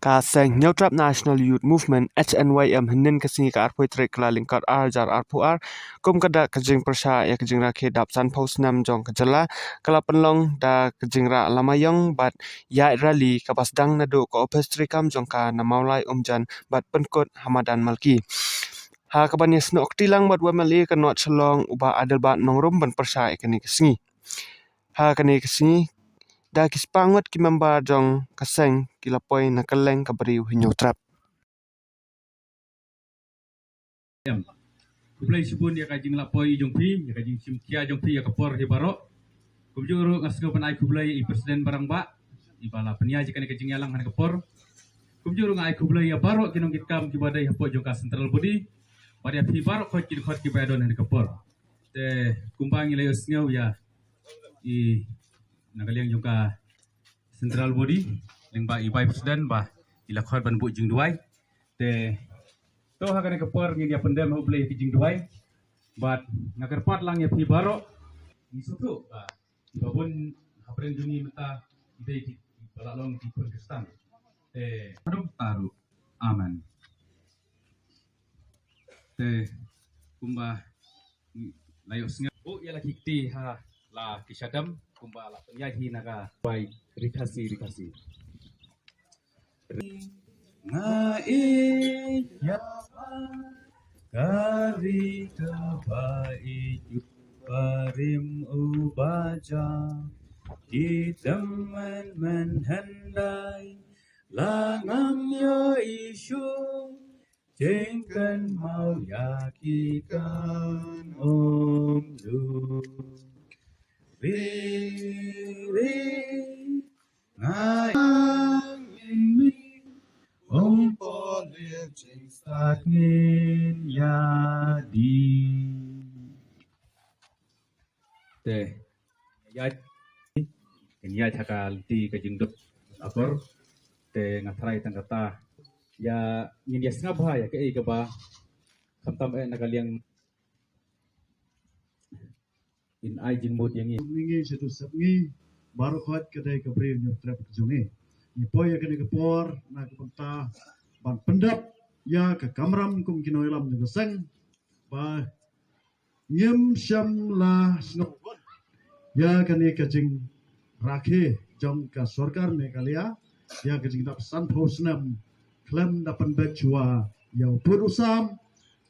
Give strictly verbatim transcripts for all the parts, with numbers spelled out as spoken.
Ka seng Hynñiewtrep National Youth Movement, H N Y M, hynnin ka sngi ka arphew tarik Kyllalyngkot ar hajar arphew ar, kum ka dak ka jingpyrshah ïa ka jingrakhe dap sanphew snem jong ka jylla, ka la pynlong da ka jingrah lama ïong bad ïaid rally kaba sdang naduh ka ophis treikam jong ka na Mawlai Umjan bad pynkut ha Madan Malki. Ha kaban ïasnoh kti lang bad u M L A ka North Shillong, u Bah Adelbert Nongrum, ban pyrshah ïa kane ka sngi. Ha kane ka sngi, da ki spah ngut ki member jong ka seng ki la poi na kylleng ka Bri u Hynñiewtrep. Khublei shibun ïa ka jinglah poi jong phi, ïa ka jingshim khia jong phi ïa ka por hi baroh. Kumjuh ruh nga sngew ban ai khublei ïa i President Barangbah, iba la pynïaid ïa kane ka jingïalang ha kane ka por. Kumjuh ruh nga ai khublei ïa baroh ki nongkitkam kiba dei hapoh jong ka central body, bad ïa phi baroh khoit ki dkhot kiba ïadon ha kane ka por. Te kumba ngi la ïohsngew ïa i, na ka liang jong ka central body, lyngba i Vice President, ba i la khot ban buh jingduwai. Te to ha kane ka por ngin ïa pyndem ha U Blei ïa ki jingduwai. Bad nga kyrpad lang ïa phi baroh, ngi sngewthuh ba kiba bun hapdeng jong ngi mynta ki dei kiba la long ki khun Khristan. Te, amen. Te kumba la ïohsngew, buh ïa la ki kti ha la ki shadem, kumba la pynïaid hi na ka bai ri Khasi ri Khasi. Nga ïeit ïa ka ri kaba ïeit u barim u baja, ki tymmen men hyndai la ngam ïohi shuh. Jingkynmaw ïa ki kan ym duk. Ri, ri, nga ïa ngin mi um pole jingstad ngin ïa di. Te ïa, ïa ha ka lynti ka jingduk akor. Te nga tharai tang kata ïa ngin ïa sngap bha ïa kaei kaba khamtam eh na ka liang in ai jingmut ïa ngi. Ngi ngi sha tu sep ngi baroh khoit ka dei ka Bri u Hynñiewtrep ka jong ngi. Ngi poi ïa kane ka por na ka bynta ban pyndep ïa ka kamram kum ki nongïalam jong ka seng. Ba ngim shym la sngewbha ïa kane ka jingrakhe jong ka sorkar Meghalaya ïa ka jingdap sanphew snem khlem da pynbeit shuwa ïa u pud u sam,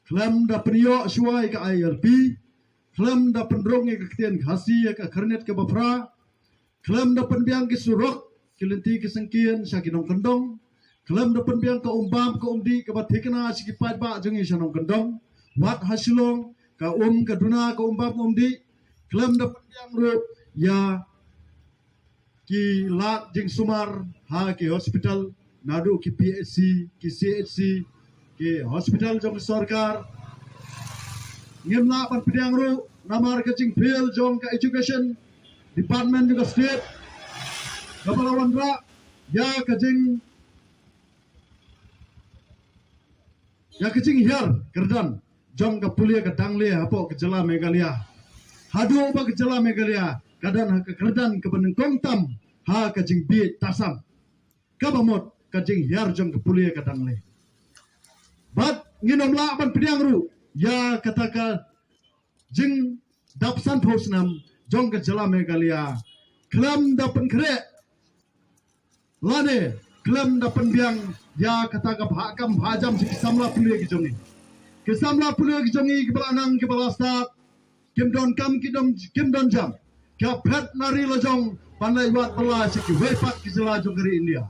khlem da pynïoh shuwa ïa ka I L P, khlem da pynrung ïa ka ktien Khasi ïa ka khyrnit kaba phra, khlem da pynbiang ki surok, ki lynti ki syngkien sha ki nongkyndong, khlem da pynbiang ka umbam ka umdih kaba thikna sha ki paidbah jong ngi sha nongkyndong, wat ha Shillong, ka um ka duna, ka umbam ka umdih, khlem da pynbiang ruh ïa ki lad jingsumar ha ki hospital, naduh ki P H C, ki C H C, ki hospital jong sorkar. Ngim lah ban pdiang ruh namar ka jingfail jong ka education department jong ka state, kaba la wanrah ïa ka jing, ïa ka jinghiar kyrdan jong ka pule ka dangle hapoh ka jylla Meghalaya. Haduh ba ka jylla Meghalaya ka don ha ka kyrdan kaba nyngkong tam ha ka jingbieit tasam, kaba mut ka jinghiar jong ka pule ka dangle. Bad ngin ym lah ban pdiang ruh ïa kata ka jingdap sanphew snem jong ka jylla Meghalaya khlem da pynkhreh lane khlem da pynbiang ïa kata ka bhah kam bhah jam sha ki samla pule ki jong ngi. Ki samla pule ki jong ngi kiba la nang kiba la stad, kim don kam, kim don, kim don jam. Ki phet na ri la jong ban leit wad bylla sha kiwei pat ki jylla jong ka ri India.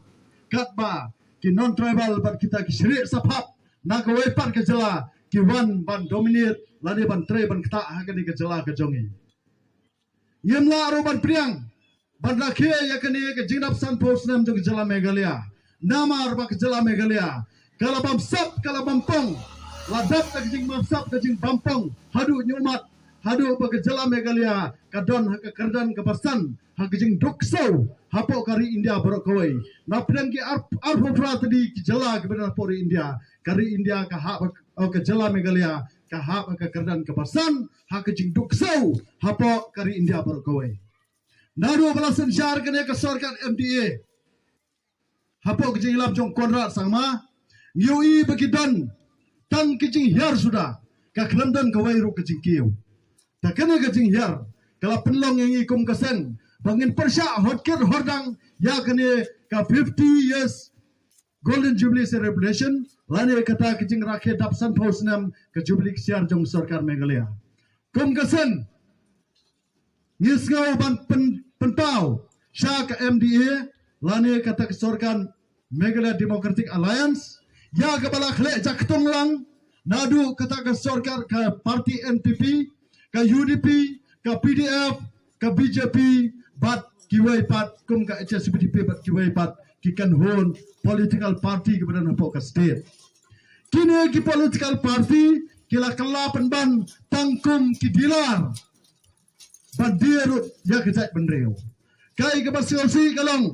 Katba ki non-tribal bad kita ki shrieh saphap na kawei pat ka jylla ki wan ban dominate lane ban trei ban ktah ha kane ka jylla ka jong ngi. Ngim lah ruh ban pdiang ban rakhe ïa kane ka jingdap sanphew snem jong ka jylla Meghalaya. Namar ba ka jylla Meghalaya ka la bamsap, ka la bampong, la dap da ka jingbamsap, ka jingbam pong haduh ñiumat, haduh ba ka jylla Meghalaya ka don ha ka kyrdan kaba san ha ka jingduk ksew hapoh ka ri India baroh kawei. Na pdeng ki ar, arphew phra tylli ki jylla kiba don hapoh ri India, ka ri India ka hap, oh, ka jylla Meghalaya ka hap ha ka kyrdan kaba san ha ka jingduk ksew hapoh ka ri India baroh kawei. Naduh ba la synshar kane ka sorkar M D A, hapoh ka jingïalam jong Conrad Sangma, ngi ïohi ba ki don tang ki jinghiar suda, ka khlem don kawei ruh ka jingkiew. Ta kane ka jinghiar ka la pynlong ïa ngi kum ka seng ba ngin pyrshah hot kit hordang ïa kane ka fifty years Golden Jubilee Celebration lane kata ka jingrakhe dap sanphew snem ka Jubilee ksiar jong sorkar Meghalaya. Kum ka seng ngi sngew ban pyn, pynpaw sha ka M D A lane kata ka sorkar Meghalaya Democratic Alliance ïa kaba la khleh jaktung lang naduh kata ka sorkar ka party N P P, ka U D P, ka P D F, ka B J P bad kiwei pat kum ka H S P D P bad kiwei pat ki kynhun political party kiba don hapoh ka state. Kine ki political party ki la kylla pynban tang kum ki dealer ban die ruh ïa ka jaitbynriew. Kaei kaba sngewsih ka long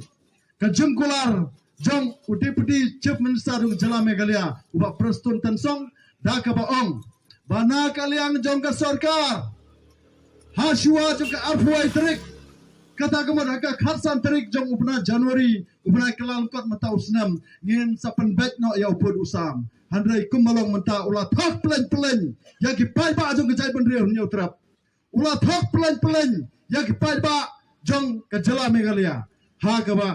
ka jingkular jong u Deputy Chief Minister jong ka jylla Meghalaya u Bah Prestone Tynsong da kaba ong ba na ka liang jong ka sorkar ha shuwa jong ka arphew wei tarik, kata ka mut ha ka khatsan tarik jong u bnai January, u bnai Kyllalyngkot mynta u snem, ngin sa pynbeit noh ïa u pud u sam. Hynrei kumba long mynta u la thok pyllein pyllein ïa ki paidbah jong ka jaitbynriew Hynñiewtrep. U la thok pyllein pyllein ïa ki paidbah jong ka jylla Meghalaya ha kaba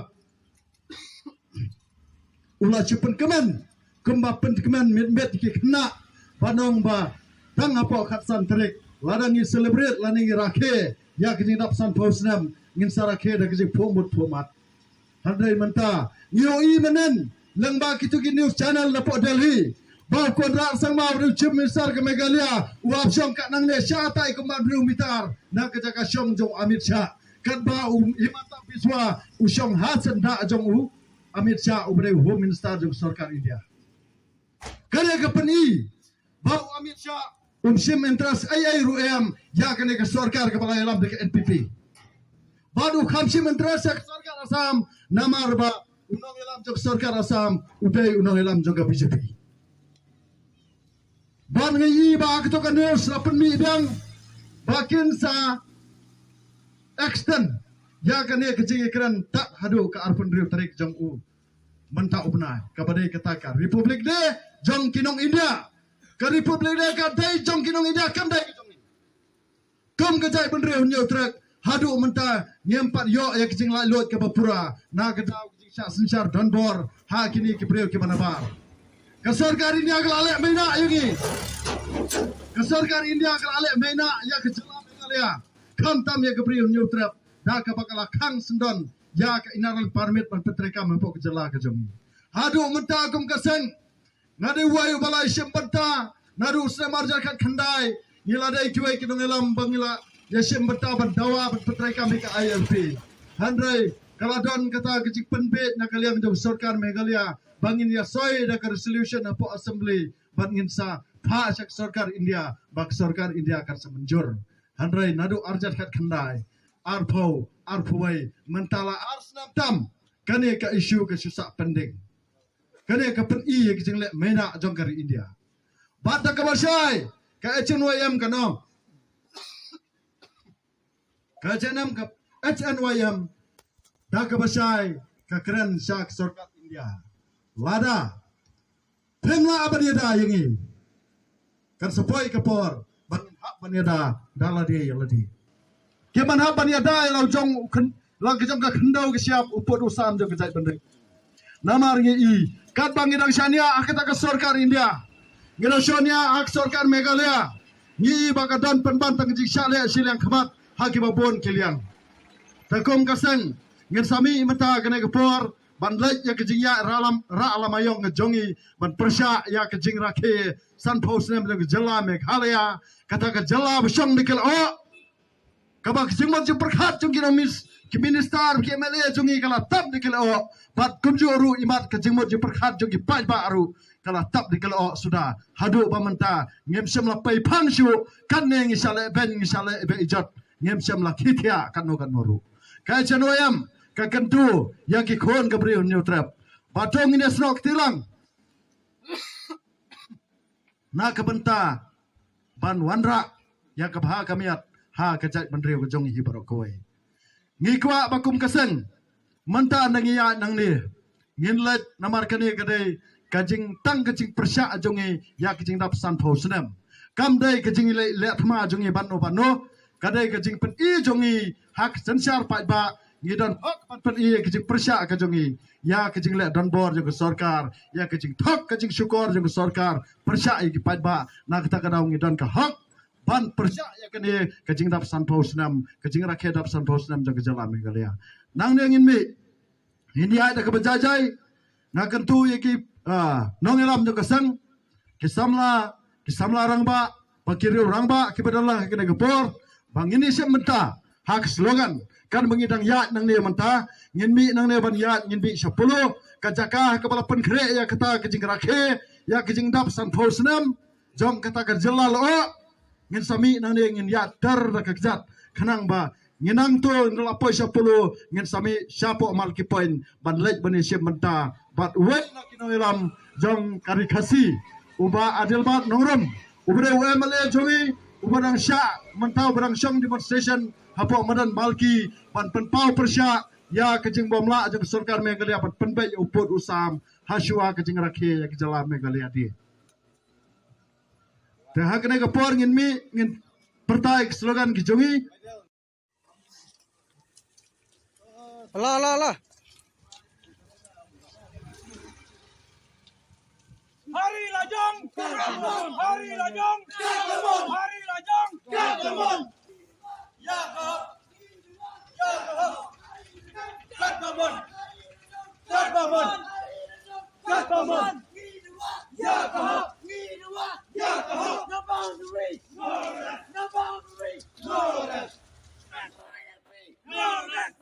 u la shu pynkmen kumba pynkmen miet miet ki khynnah, ba ong ba tang hapoh khatsan tarik lada ngi celebrate lane ngi rakhe ïa ka jingdap sanphew snem, ngin sa rakhe da ka jingphuh mut phuh mat. Hynrei mynta ngi ïohi mynnin lyngba kito ki news channel napoh Delhi ba u Conrad Sangma u dei u Chief Minister ka Meghalaya u hap shong ka nangne shatai kumba hynriew mitar na ka jaka shong jong u Amit Shah, katba u Himanta Biswa u shong ha syndah jong u Amit Shah uba dei u Home Minister jong ka sorkar India. Kane ka pyni ba u Amit Shah um shim interest ei ei ruh em ïa kane ka sorkar kaba la ïalam da ka N P P. Bad u kham shim interest ïa ka sorkar Assam namar ba u nongïalam jong ka sorkar Assam u dei u nongïalam jong ka B J P. Bad ngi ïohi ba ha kato ka news la pynmih biang ba kin sa extend ïa kane ka jingïakren tad haduh ka arphew hynriew tarik jong u mynta u bnai, kaba dei kata ka Republic Day jong ki nong India. Ka Republic Day ka dei jong ki nong India, kam dei ka jong ngi. Kum ka jaitbynriew Hynñiewtrep haduh mynta ngim pat ïoh ïa ka jinglaitluid kaba pura na ka daw ka jingshah synshar donbor ha kine ki briew kiba nabar. Ka sorkar India ka la leh maïnah ïa ngi. Ka sorkar India ka la leh maïnah ïa ka jylla Meghalaya, khamtam ïa ka briew Hynñiewtrep da kaba ka la khang syndon ïa ka inner line permit ban pyntreikam hapoh ka jylla ka jong ngi. Haduh mynta kum ka seng nga dei uwei uba la ïashim bynta naduh u snem arhajar khatkhyndai. Ngi la dei kiwei ki nongïalam ba ngi la ïashim bynta ban dawa ban pyntreikam ïa ka I L P. Hynrei ka la don kata ka jingpynbeit na ka liang jong sorkar Meghalaya ba ngin ïasoi da ka resolution hapoh Assembly bad ngin sa phah sha ka sorkar India ba ka sorkar India kan sa mynjur. Hynrei naduh arhajar khatkhyndai, arphew, arphew wei, mynta la ar snem tam kane ka issue ka shu sah pending. Kane ka pyni ïa ka jingleh maïnah jong ka ri India. Bad da kaba shai ka H N Y M ka ong, ka H N M ka H N Y M da kaba shai ka kren sha ka sorkar India, lada phim lah ban ïada ïa ngi, kan sa poi ka por ban hap ban ïada da lade ïa lade. Kim ban hap ban ïada ïa la u jong u khyn, la ka jong ka khyndew ka shyiap, u pud u sam jong ka jaitbynriew. Namar ngi i katba ngi dang shaniah ha kata ka sorkar India, ngi dang shaniah ha ka sorkar Meghalaya, ngi i ba ka don pynban tang ka jingshah leh shiliang khmat ha kiba bun ki liang. Te kum ka seng ngin sa mih mynta kane ka por ban leit ïa ka jingïaid rah lam, rah lam aïong ka jong ngi ban pyrshah ïa ka jingrakhe sanphew snem jong ka jylla Meghalaya, kata ka jylla ba shong da ki lyoh, kaba ka jingmut jingpyrkhat jong ki nongmis, ki minister, ki M L A jong ngi ka la tap da ki lyoh. Bad kumjuh ruh imat ka jingmut jingpyrkhat jong ki paidbah ruh ka la tap da ki lyoh suda. Haduh ba mynta ngim shym la pei phang shuh, katne ngi shah leh beiñ, ngi shah leh beh ijot, ngim shym la khie thiah katno katno ruh. Ka H N Y M ka kyntu ïa ki khun ka briew Hynñiewtrep ba to ngin ïasnoh kti lang na ka bynta ban wanrah ïa ka bha ka miat ha ka jaitbynriew ka jong ngi hi baroh kawei. Ngi kwah ba kum ka seng mynta ngi ïaid nangne, Ngin leit namar kane ka dei ka jingtang ka jingpyrshah jong ngi ïa ka jingdap sanphew snem. Kam dei ka jingleh leh thma jong ngi ban no ban no. Ka dei ka jingpyni jong ngi ha ka synshar paidbah, ngi don hok ban pyni ïa ka jingpyrshah ka jong ngi ïa ka jingleh donbor jong ka sorkar, ïa ka jingthok ka jingshukor jong ka sorkar pyrshah ïa ki paidbah. Na kata ka daw ngi don ka hok ban pyrshah ïa kane ka jingdap sanphew snem, ka jingrakhe dap sanphew snem jong ka jylla Meghalaya. Nangne ngin mih, ngin ïaid da kaba jai jai. Nga kyntu ïa ki, ah, nongïalam jong ka seng, ki samla, ki samla rangbah, bad ki riew rangbah kiba don lang ha kane ka por, ba ngin ïashim bynta ha ka slogan. Kan ba ngi dang ïaid nangne mynta, ngin mih nangne ban ïaid, ngin mih sha Polo, ka jaka ha kaba la pynkhreh ïa kata ka jingrakhe ïa ka jingdap sanphew snem jong kata ka jylla lyoh. Ngin sa mih nangne, ngin ïaid ter da ka kjat, khnang ba ngin nangto, ngin la poi sha Polo, ngin sa mih shapoh Malki Point ban leit ban ïashim bynta bad uwei na ki nongïalam jong ka Ri Khasi, u Bah Adelbert Nongrum, uba dei u M L A jong ngi, uba dang shah mynta, uba dang shong demonstration hapoh madan Malki ban pynpaw pyrshah ïa ka jingbymlah jong ka sorkar Meghalaya ban pynbeit u pud u sam ha shuwa ka jingrakhe ïa ka jylla Meghalaya de. Te ha kane ka por ngin mih, ngin pyrta ïa ka slogan ki jong ngi. Ala, ala, ala. Hari lajong, hari lajong, hari lajong. Ya ka hok, ya ka hok. Kat Bamon, kat Bamon, kat Bamon. Ya ka hok, ya ka hok. No boundary, no rest, no boundary, no rest. No rest.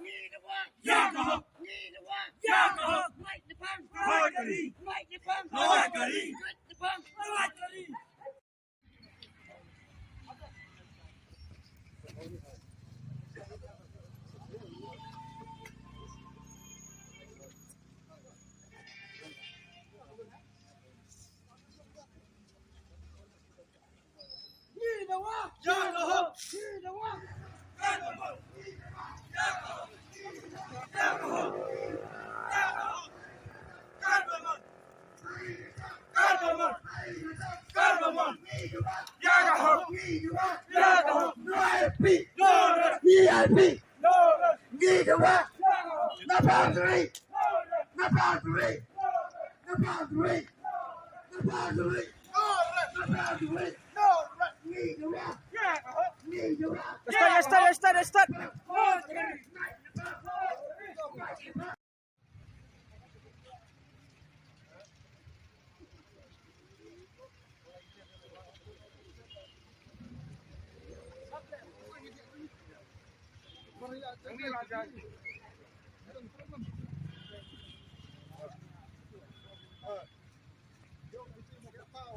Start, start, start, start.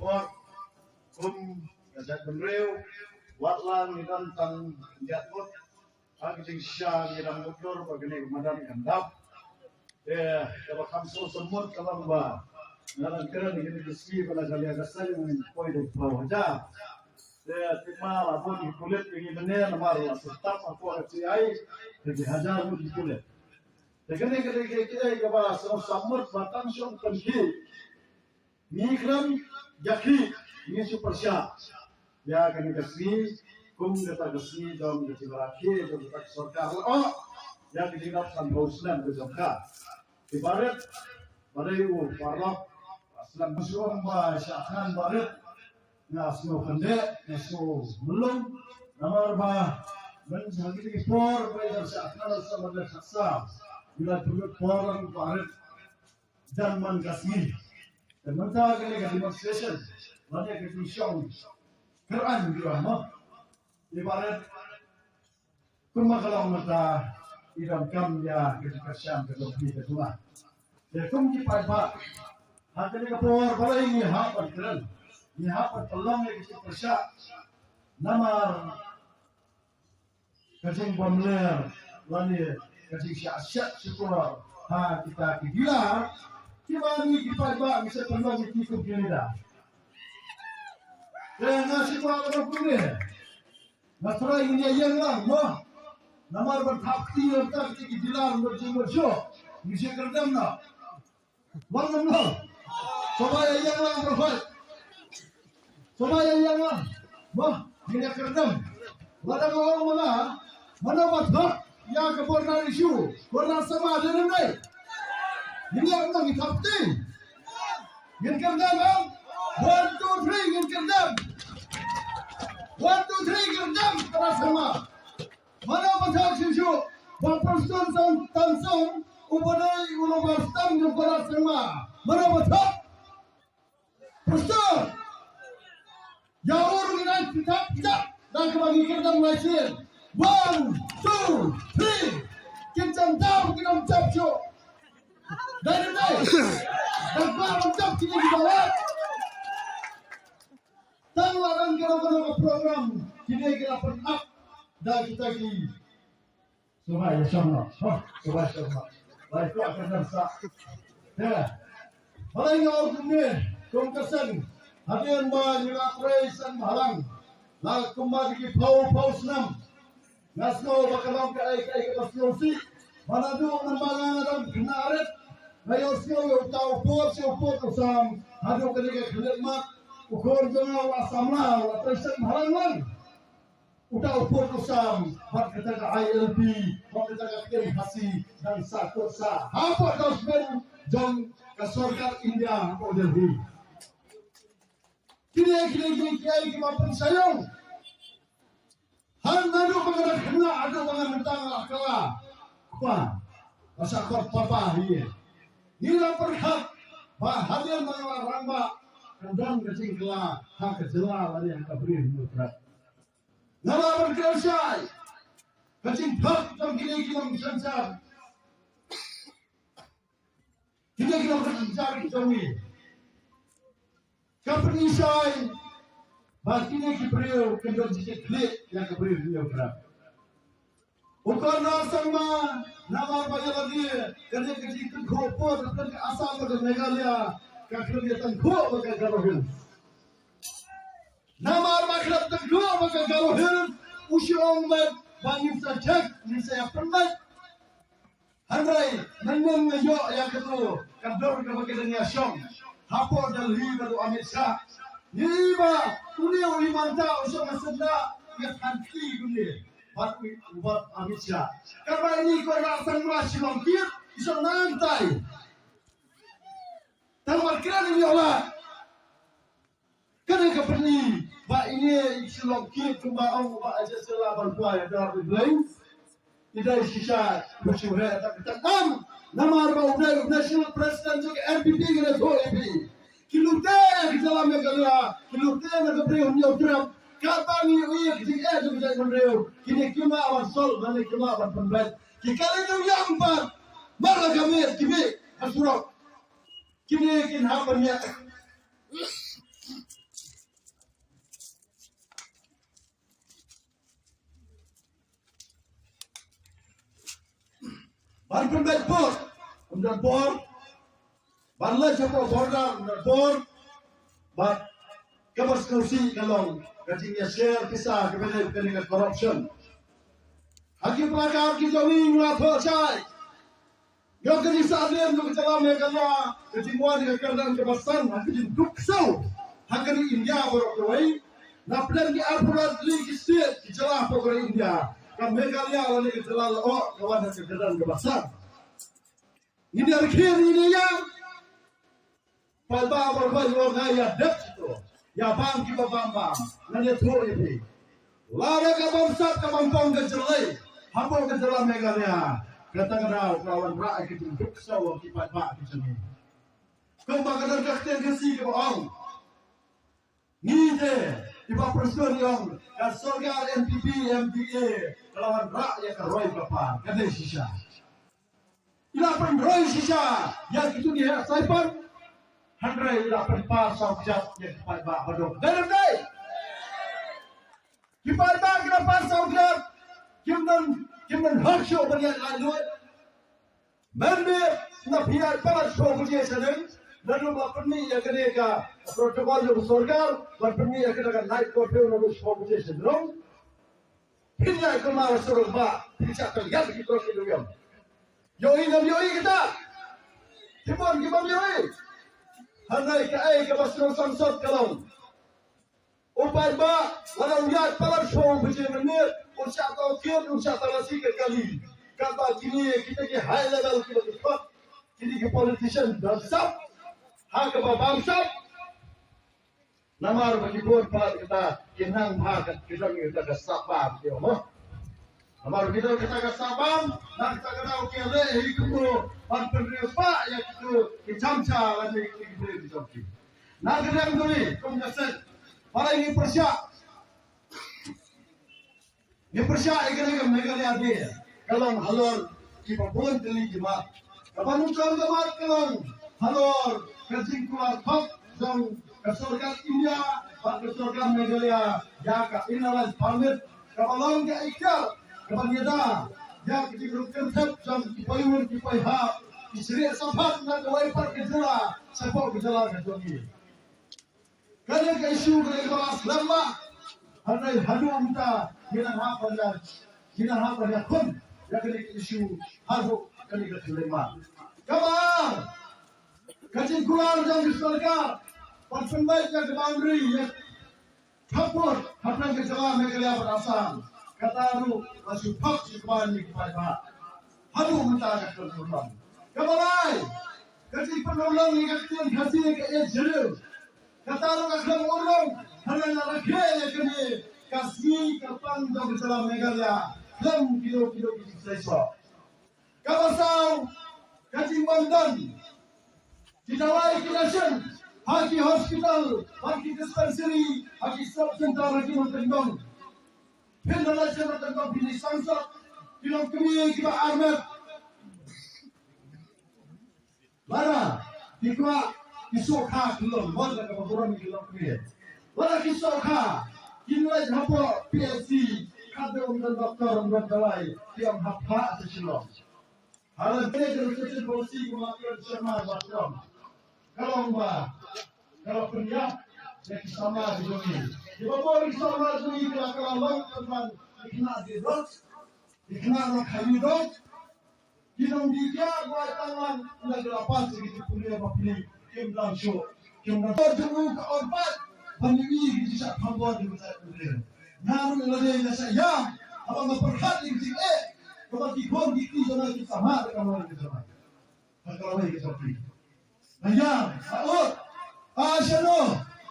Wat kum ka jaitbynriew, wat la ngi don tang ïa mut ha ka jingshisha ngi dang mutdur ba kane ka madan kan dap. Te kaba kham sngewsynei ka long ba nga dang kren ïa kane ka sngi ba la ka liang ka seng ngi poi da phew hajar. Te te ma la bun ki pulit ki ngi mynne namar la shu tap hapoh ka T I. Te ki hajar ngut ki pulit. Te kane ka dei ka dei kaba sngewsynei ba tang shong pynkhih. Ngi khlem jaka ngi shu pyrshah ïa kane ka sngi kum kata ka sngi jong ka jingrakhe jong kata ka sorkar lyoh ïa ka jingdap sanphew snem ka jong ka. Te barit ba dei u paralok, ba snem ba shu ong ba shah khan barit, nga sngew khyndeh, nga sngew mlung. Namar ba mynta ha kine ki por ba ïa shah khan, sa ba dei khasa ïa la pynlut por lang barit. Jan man ka sngi. Te mynta kane ka demonstration lane ka jingshong kyrpang jong nga, ibarat kumba ka long mynta, i donkam ïa ka jingkyrshan ka jong phi ka jong nga. Te kum ki paidbah, ha kane ka por balei ngi hap ban kren, ngi hap ban pynlong ïa ka jingpyrshah. Namar ka jingbymler lane ka jingshah shet shukor ha kita ki dealer, kiba ngi ki paidbah ngi sa pynlong ïa ki kum ki leader. Te nga shu kwah ban ong kumne, nga trai ngin ïa ïeng lang mo. Namar ban thap kti ïa kita ki dealer ban jingmut shuh, ngi shu kyrdem noh. Wan ngam noh. Sngewbha ïa ïeng lang bro hoi. Sngewbha ïa ïeng lang. Bah, ngin ïa kyrdem. Lada nga ong mano, mano ba thok ïa ka border issue. Border Sangma dei ne em dei? Ngin ïa nang i thap ti. Ngin kyrdem em. One, two, three, ngin kyrdem. One, two, three, kyrdem. Border Sangma. Mano ba thok shisha ba Prestone Tynsong u ba dei u nongbar stem jong ka Border Sangma? Mano ba thok? Prestone. Ïa u ruh ngi dang pynthap pynthap da kaba ngi kyrdem lai sien. One, two, three. Kin jam dau kin ym jam shuh. Dei ne em dei? Da kaba ym jam kine ki dawat. Tang la dang kano kano ka program kine ki la pynap da kita ki. Sngewbha ïa shong noh. Ha, sngewbha shong noh. Bai kwah ka dang sa. Te. Balei nga ong kumne, kum ka seng. Hadien ba ngi la trei seng bhalang. La kumba ki phew phew snem. Nga sngew ba ka long kaei kaei kaba sngewsih. Ba naduh mynba nga dang khynnah rit, nga ïohsngew ïa uta u pud sha u pud u sam. Haduh kane ka khlieh mat, u khun jong nga u la samla, u la trei seng bhalang lang. Uta u pud u sam bad kata ka I L P, bad kata ka ktien Khasi, dang sah kut sah hapoh dustbin jong ka sorkar India hapoh Delhi. Kine, kine, kine, kine kiba pynshai ïa nga. Hynrei naduh ba nga dang khynnah haduh ba nga mynta nga la kylla. Kpa, ba sha khot papa hi. Ngi la pyrkhat ba hadien ba nga la rangbah, kan don ka jingkylla ha ka jylla lane ha ka Bri Hynñiewtrep. Nga la pyrkhat shai ka jingthok jong kine ki nongsynshar. Kine ki long ka jingjar ki jong ngi. Ka pynshai ba kine ki briew kin don jingkitkhlieh ïa ka Bri Hynñiewtrep. U Conrad Sangma, namar ba ïa lade kane ka jingkynhoh pud ha ka Assam bad ka Meghalaya ka khlem ïa tyngkhuh bad ka Garo Hills. Namar ba khlem tyngkhuh bad ka Garo Hills, u shu ong bad ba ngin sa check, ngin sa ïa pynbeit. Hynrei mynnin nga ïoh ïa katu ka dur kaba ki dang ïa shong hapoh Delhi bad u Amit Shah. Ngi i ba une u i mynta u shong ha syndah ïa khanti kumne bad u, bad Amit Shah. Katba ini ko Conrad Sangma Shillong kit i shong nangtai. Tang mar kren i ïoh la. Kane ka pyni ba ine i Shillong kit kumba ong ba aja sela ban pla ïa dar de blei. I dei shisha ba shu heh tak tak am. Namar ba u dei u national president jong ka N P P ka dei thoh ïa phi. Ki lute ki jylla Meghalaya, ki lute na ka Bri Hynñiewtrep. Katba ngi ïohi ïa ki jingeh jong ki jaitbynriew, kine kim lah ban solve lane kim lah ban pynbeit. Ki kali nongïalam pat mar la ka miet ki mih ha surok. Kine kin hap ban ïa ban pynbeit bor, ym don bor, ban leit shapoh border, ym don bor, bad kaba sngewsih ka long ka jingïashare pisa kaba dei kane ka corruption. Ha ki placard ki jong ngi ngi la thoh shai. Ïa ka jingsahdien jong ka jylla Meghalaya, ka jingwan ka kyrdan kaba san ha ka jingduk ksew ha ka ri India baroh kawei. Na pdeng ki arphew lai tylli ki state ki jylla hapoh ka ri India, ka Meghalaya lane ka jylla la oh ka wan ha ka kyrdan kaba san. Ngin ïa rkhie, ngin ïa ïam. Paidbah baroh, nga ïa dep to. Ïa bam kiba bam bam. Ngan ïathuh ïa phi. Lada ka bamsap ka bampong ka jyllei hapoh ka jylla Meghalaya, kata ka daw ka la wanrah ïa ka jingduk ksew ki paidbah ki jong ngi. Kumba ka don ka ktien Khasi kaba ong, ngi te kiba Prestone ngi ong ka sorkar N P P M D A ka la wanrah ïa ka roi ka par. Ka dei shisha. I la pynroi shisha ïa kito ki heh saipan. Hynrei i la pynpaw saw kjat ïa ki paidbah ba duk. Dei ne em dei? Ki paidbah ki la paw saw kjat. Kim don, kim don hok shuh ban ïaid laitluid. Mynba na phi ïaid palat shiphew baje shadien, naduh ba pynmih ïa kane ka protocol jong ka sorkar ban pynmih ïa kane ka night curfew naduh shiphew baje shadien. Phin ïaid kumno ha surok bah, phin shah tang ïa ki trok ki durium. Ïohi ngam ïohi kita? Ki bun ki bym ïohi. Hynrei kaei kaba sngewsih sot ka long, u paidbah lada u ïaid palat shuwa u bajie mynmiet, u shah tohkit, u shah talasi ka kali. Katba kine kita ki high level kiba ki thok, kine ki politician da sap ha kaba bamsap. Namar ba ki bun palat kita ki nang bha ka, ki don kita ka sap bam ki mo. Namar ba ki don kita ka sap bam, na kata ka daw ki leh hi kumno ban pynriewspah ïa kito ki jamsha lane ki briew ki jong ki. Na ka liang jong ngi kum ka seng, para ngi pyrshah Ngi pyrshah ïa kane ka Meghalaya Day ka long halor kiba bun tylli ki mat. Kaba nyngkong ka mat ka long halor ka jingkular khop jong ka sorkar India bad ka sorkar Meghalaya ïa ka Inner Line Permit, kaba long ka ikhtiar kaban ïada ïa ka jingruh kynthep jong ki paidbah, ki paidbah, ki shrieh shaphang na kawei pat ka jylla shapoh ka jylla ka jong ngi. Kane ka issue kane ka ba slem bha. Hynrei haduh mynta ngi nang hap ban ïa, ngi nang hap ban ïakhun ïa kane ka issue haduh kane ka khyllipmat. Kaba ar, ka jingkular jong ka sorkar ban pynbeit ïa ka boundary ïa khappud hapdeng ka jylla Meghalaya bad Assam. Kata ruh la shu phah shu kmen ïa ki paidbah. Haduh mynta ka khlem pynbeit. Kaba lai, ka jingpynurlong ïa ka ktien Khasi ka ïa jylliew. Kata ruh ka khlem urlong, hynrei la rakhe ïa kane ka sngi kyrpang jong ka jylla Meghalaya khlem kino kino ki jingshai soh. Kaba saw, ka jingbym don ki dawai ki ration ha ki hospital, ha ki dispensary, ha ki sub center, ha ki nongkyndong. Phin da leit sha nongkyndong phin ïa sangsot ki nongkmie kiba armet. Lada ki kwah ki sngewkha ki long, wat la kaba burom ki long kmie. Lada ki sngewkha kin leit hapoh P H C, kat da ym don doktor ym don dawai, ki ym hap phah sha Shillong. Ha la dei ka registration policy kumba ka Sharma ba ka long, ka long ba ka la pynïap ïa ki samla ki jong ngi. Kiba bun ki samla ki jong ngi ki la, ka la long kyrpang ki khynnah die dot, ki khynnah na khaïi dot. Ki nongdie kiad ba tang lang na ki la pass ïa ki jingpule ba pule kim dang shuh. Kim dang shuh jong u ka or pat ban ïohi ki jingshah khambor jong ka jaitbynriew. Nga ruh lade nga shah ïam haba nga pyrkhat ïa ki jingeh kaba ki khun ki kti jong nga ki samla da ka lawei ka jong nga. Da ka lawei ka jong ki. Nga ïam, nga ud. Ah, shano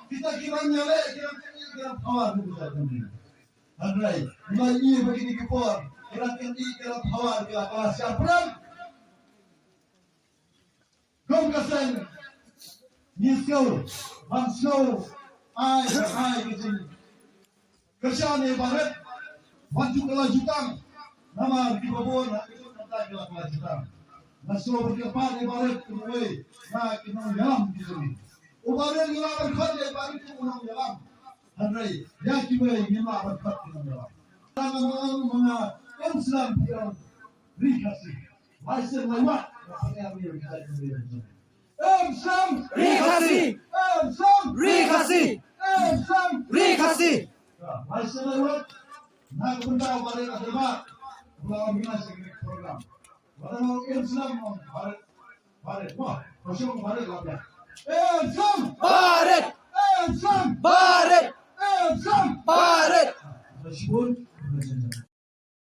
kita ki rang ïaleh, ki rang kyndiah, ki rang power jong ka jaitbynriew. Hynrei nga ïohi ba kine ki por ki rang kyndiah ki rang power ki la, ki la shah prem. Kum ka seng ngi sngew ban sngew ai ai ka jingkyrshan ïa i Bah Rit. Wat ju kylla jutang namar kiba bun ha ka juk mynta ki la kylla jutang. Nga sngew ban kyrpad ïa i Bah Rit kum uwei na ki nongïalam ki jong ngi. U Bah Rit ngi lah ban khot ïa i Bah Rit kum u nongïalam. Hynrei ïa kiwei ngim lah ban khot ki nongïalam. Tang ma nga ma nga, em slem phi ong Ri Khasi. Lai sien lai wat. Em slem Ri Khasi. Em slem Ri Khasi. Em slem Ri Khasi. Lai sien lai wat. Na ka bynta u Bah Rit Adelbah, u la organise ïa kane ka program. Wat la ong em slem, ong Bah Rit. Bah Rit, wah, ka shong Bah Rit la pia. Em slem! Bah Rit! Em slem! Bah Rit! Em slem! Bah Rit! Ka shibun,